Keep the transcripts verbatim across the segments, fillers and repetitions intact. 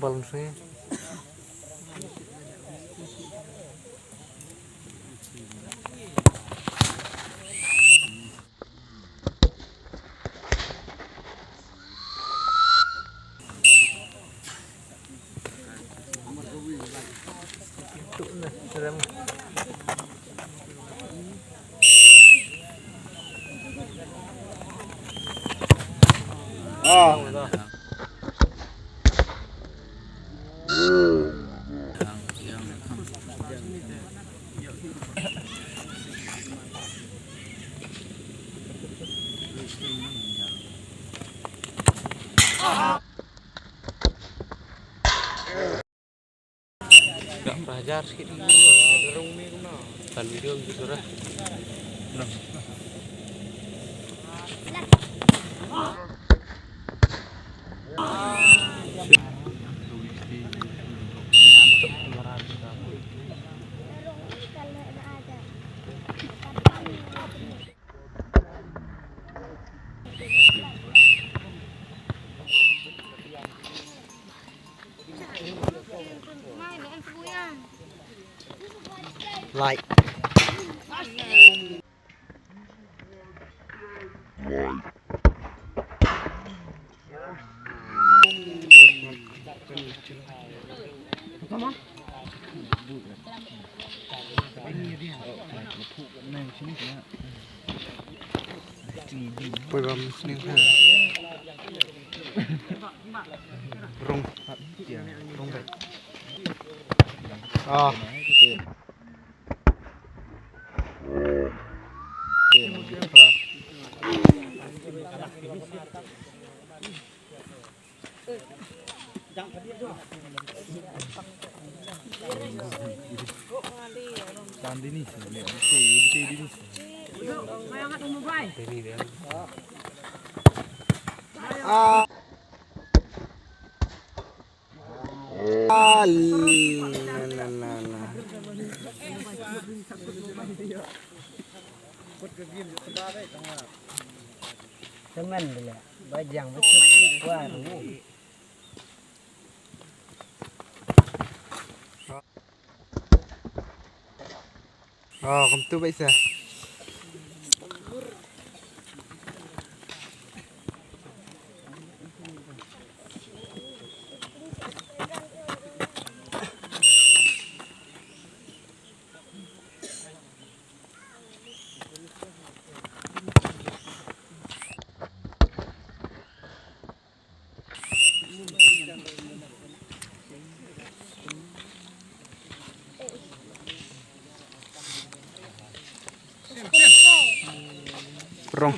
Balance ni. Dah pelajar sikit dulu. Gerung ni kena. Kan video gitu surah. Nah. Like. Poi bam sning ha. Rung. Rung bai. Ah. Ah, la, la, la, la. Temen dulu. Bajang betul. Wah, ni. Oh, kumtu ba isa. Rung.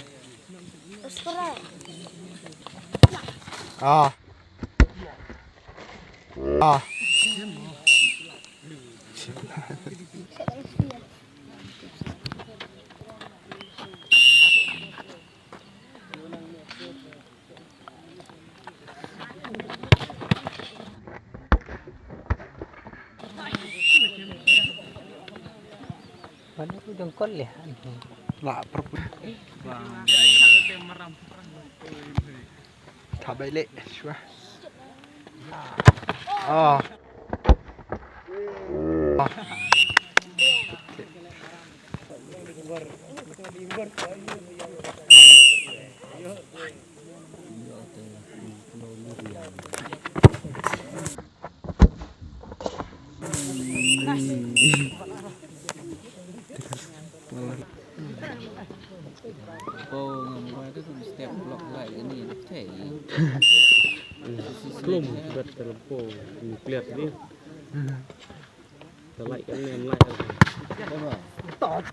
Ah. Ah. Mana tu jengkol ya? Lah, perpu. Thabai le, shuwa. Ah. Ah. Ko ngam ko tu step block lai ni, okay. Belum buat terlampau nuclear ni. Terlaik kan ni, melai kan. Stop.